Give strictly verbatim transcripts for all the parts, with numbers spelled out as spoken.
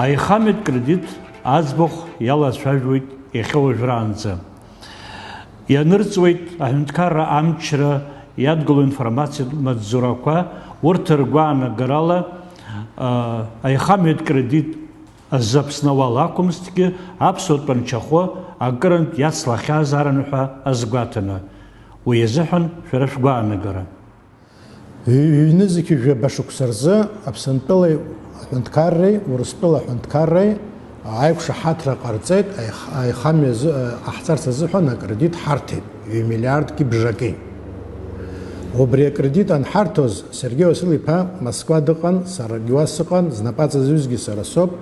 Аихамҩатә кредит аӡбахә иалацәажәоит иахьа уажәраанӡа. Ианырҵуеит аҳәынҭқарра амчра иадгылоу информациатә маҵзурақәа, урҭ ргәаанагарала, а, аихамҩатә кредит азы Аԥсны ауал ақәымзҭгьы, аԥсуа тәанчахәы акырынтә иацлахьазаарын ҳәа азгәаҭаны. Уи азыҳәан шәара шәгәаанагара. Ҩ-, ҩнызқьи жәаба шықәса рзы Аԥсынтәылеи аҳәынҭқарреи Урыстәыла аҳәынҭқарреи аиқәшаҳаҭра ҟарҵеит, аих-, аихамҩа азы, ҟаҳҵарц азыҳәан акредит ҳарҭеит, ҩ-миллиардки бжаки. Убри акредит анҳарҭоз, Сергеи Васил-иԥа Москва дыҟан, саргьы уа сыҟан, знапаҵаҩызгьы сара соуп,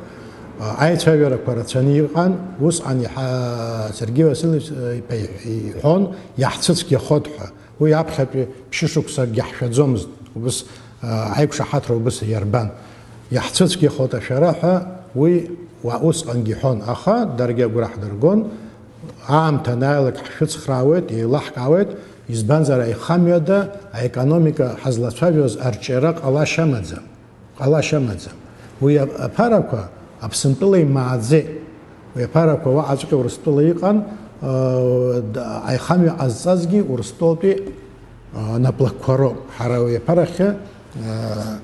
аицәажәарақәа рацәаны иҟан, усҟан иҳа-, Сергеи Васил-иԥа иҳ-, иҳәон, иаҳцәыцәгьахоит ҳәа. Уи аԥхьатәи ԥшьышықәсакгьы ҳшәаӡомызт, убыс, а, аиқәшаҳаҭра убыс иарбан. Иаҳцәыцәгьахоит ашәара ҳәа уи уа-, усҟангьы иҳәон, аха даргьы агәра ҳдыргон, аамҭа анааилак ҳшәыцхраауеит, еилаҳкаауеит, избанзар аихамҩада аекономика ҳазлацәажәоз арҿиара ҟалашьа амаӡам. Ҟалашьа амаӡам. Уи аԥарақәа Аԥсынтәыла имааӡеит. Уи аԥарақәа уаҟаҵәҟьа Урыстәыла иҟан, аа, д-, аихамҩа ҟазҵазгьы Урыстәылатәи, аа, наплакқәа роуп. Ҳара уи аԥарахьы, аа,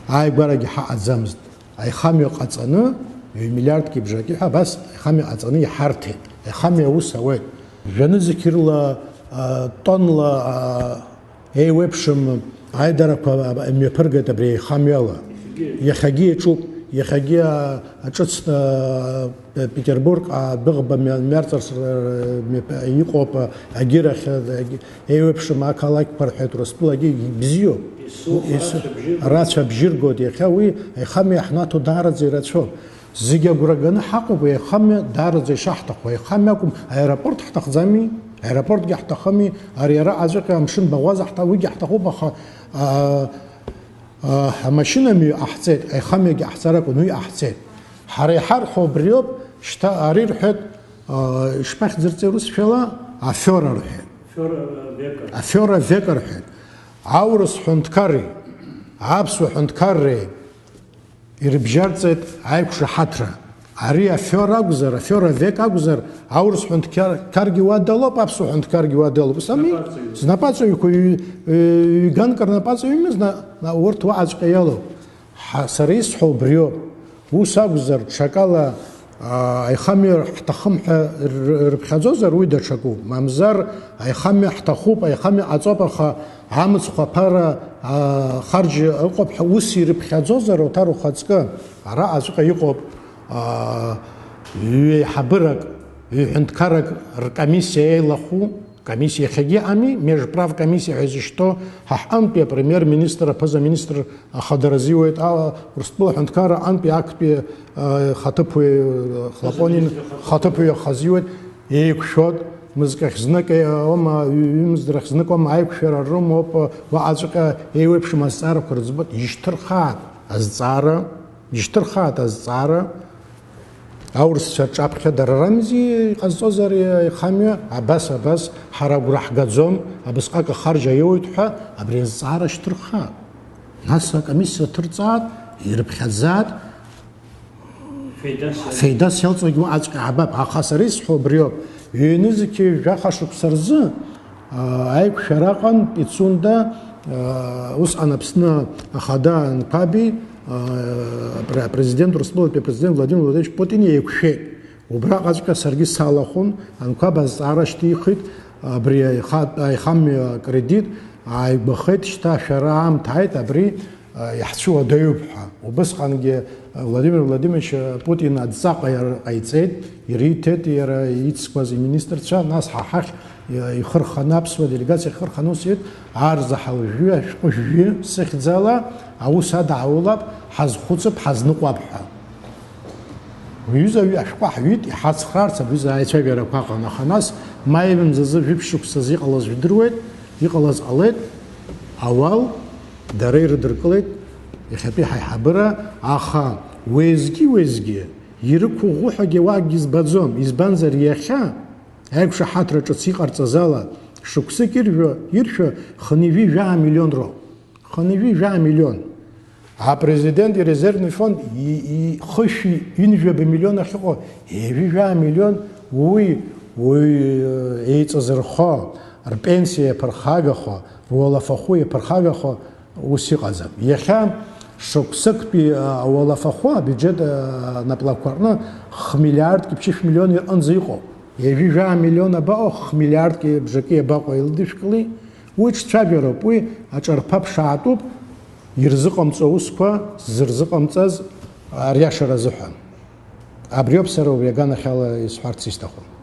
ааигәарагьы ҳаҟаӡамызт. Аихамҩа ҟаҵаны, ҩ-миллиардки бжаки ҳәа абас аихамҩа ҟаҵаны иҳарҭеит. Аихамҩа аус ауеит. Жәанызқь рыла, аа, тоннла, аа, Еиуеиԥшым аидарақәа мҩаԥыргеит абри аихамҩала. Иахьагьы иаҿуп, иахьагьы, а, аҿыц, а, Петербург адәыӷба мҩа-, мҩарҵарс р-, р-, мҩаԥ-, иҟоуп, а, агьырахь, а, еиуеиԥшым ақалақьқәа рҳәеит Урыстәылагьы, ибзиоуп. Исоуп, Ис-, рацәа бжьы ргоит. Рацәа бжьы ргоит, иахьа уи аихамҩа иаҳнаҭо даараӡа ирацәоуп. Зегь агәра ганы ҳаҟоуп, аихамҩа даараӡа ишаҳҭаху. Аихамҩа акәым, аеропорт ҳҭахӡами? Аеропортгьы ҳҭахыми, ари араҟаҵәҟьа амшын баӷәаза ҳҭа-, уигьы ҳҭахуп, аха, аа, аа, амашьынамҩа ҟаҳҵеит, аихамҩагьы ҟаҳҵар акәын, уи ҟаҳҵеит. Ҳара иҳарҳәо убриоуп, шьҭа ари рҳәеит, аа, ишԥахьӡырҵеи урысшәала? Афиора рҳәеит. Афиора века. Афиора века рҳәеит. Аурыс ҳәынҭқарреи, аԥсуа ҳәынҭқарреи, ирыбжьарҵеит аиқәшаҳаҭра. Ари афиора акәзар, афиора век акәзар, аурыс ҳәынҭқар-, қаргьы уа далоуп, аԥсуа ҳәынҭқаргьы уа далоуп. Ус ами? Знапаҵаҩы. Знапаҵаҩқәа ҩ-, ҩ-, ҩганк рнапаҵаҩ имаз, на-, на-, урҭ уаҟаҵәҟьа иалоуп. Ҳа-, сара исҳәо убриоуп. Ус акәзар, ҽакала, аа, аихамҩа ҳҭахым ҳәа р-, рыԥхьаӡозар, уи даҽакуп. Мамзар, аихамҩа ҳҭахуп, аихамҩа ҟаҵоуп, аха амыцхә аԥара, аа, харџь ыҟоуп ҳәа ус ирыԥхьаӡозар, Оҭар ухаҵкы, араҟаҵәҟьа иҟоуп, аа, ҩеиҳабырак, ҩҳәынҭқарак ркомиссиа еилахәу, комиссиа иахьагьы ыҟами, межправкомиссиа ҳәа изышьҭоу, ҳа ҳҟынтәи апремиер-министр, аԥыза-министр ахадара азиуеит, а, Урыстәыла аҳәынҭқарра аҟынтәи актәи, а, хаҭыԥуаҩ, а, Хлопонин хаҭыԥуаҩ ахазиуеит, еиқәшәоит, мызкахь знык, е, аума, ҩ-, ҩымзрахь знык аума аиқәшәара рымоуп, уаҟаҵәҟьа еиуеиԥшым азҵаарақәа рыӡбоит, ишьҭырхааит азҵаара, ишьҭырхааит азҵаара. Аурысцәа рҿаԥхьа дара рами иҟазҵоз ари аихамҩа, абас, абас, ҳара агәра ҳгаӡом, абысҟак ахарџь аиоуеит ҳәа, абри азҵаара шьҭырхааит. Нас акомиссиа ҭырҵааит, ирыԥхьаӡааит, феидас иалҵуагь уаҟаҵәҟьа ҳабап, аха сара исҳәо убриоуп, ҩ-нызқьи жәаха шықәса рзы, аа, аиқәшәара аҟан Пицунда, аа, усҟан Аԥсны ахада Анқәаби, аа, апре-, апрезидент, Урыстәылатәи апрезидент Владимир Владимирович Путин еиқәшәеит. Убраҟаҵәҟьа саргьы салахәын, Анқәаб азҵаара шьҭихит, абри аиха-, аихамҩа акредит ааигәахеит, шьҭа ашәара аамҭа ааит, абри, а, иаҳцәыуадаҩуп ҳәа. Убысҟангьы, а, Владимир Владимирович, а, Путин адҵа ҟаиҵеит, ириҭеит иара ицқәаз иминистрцәа, нас ҳа ҳахь, а, ихырханы, аԥсуа делегациа ихырханы ус иҳәеит, арзаҳал жәҩа, ашәҟәы жәҩы сыхьӡала аус адаҳулап, ҳазхәыцып, ҳазныҟәап ҳәа. Уи аҩыза ашәҟәы ҳҩит, иҳацхраарц абри аизы аицәажәарақәа аҟан, аха нас маи мзазы жәиԥшь шықәсазы иҟалаз жәдыруеит, иҟалаз ҟалеит, ауал дара ирыдыркылеит иахьатәи ҳаиҳабыра, аха уеизгьы-уеизгьы ирықәыӷәӷәо ҳәагьы уаагьы збаӡом, избанзар иахьа аиқәшаҳаҭра ҿыц иҟарҵаз ала шықәсык иржәуа, иршәа хынҩажәи жәаа миллион роуп. Хынҩажәи жәаа миллион. Апрезидент ирезервный фонд и- и- хышәи ҩынҩажәаба миллион ахьыҟоу, ҩажәа миллион уи, уи, э, еиҵазырхо, рпенсиа иаԥырхагахо, руалафахәы иаԥырхагахо ус иҟаӡам. Иахьа шықәсыктәи, э, ауалафахәы абиуџьет, э, наплакқәа рҟны хмиллиардки ԥшьышә миллион иҟынӡа иҟоуп. Ҩажәа миллион абаҟоу, хмиллиардки бжаки абаҟоу, еилыдышәкылеи? Уи ҿцәажәароуп, уи аҿарԥа ԥшаатәуп, ирзыҟамҵо аусқәа зырзыҟамҵаз ариашара азыҳәан. Абриоуп сара убри аганахьала исҳәарц исҭаху.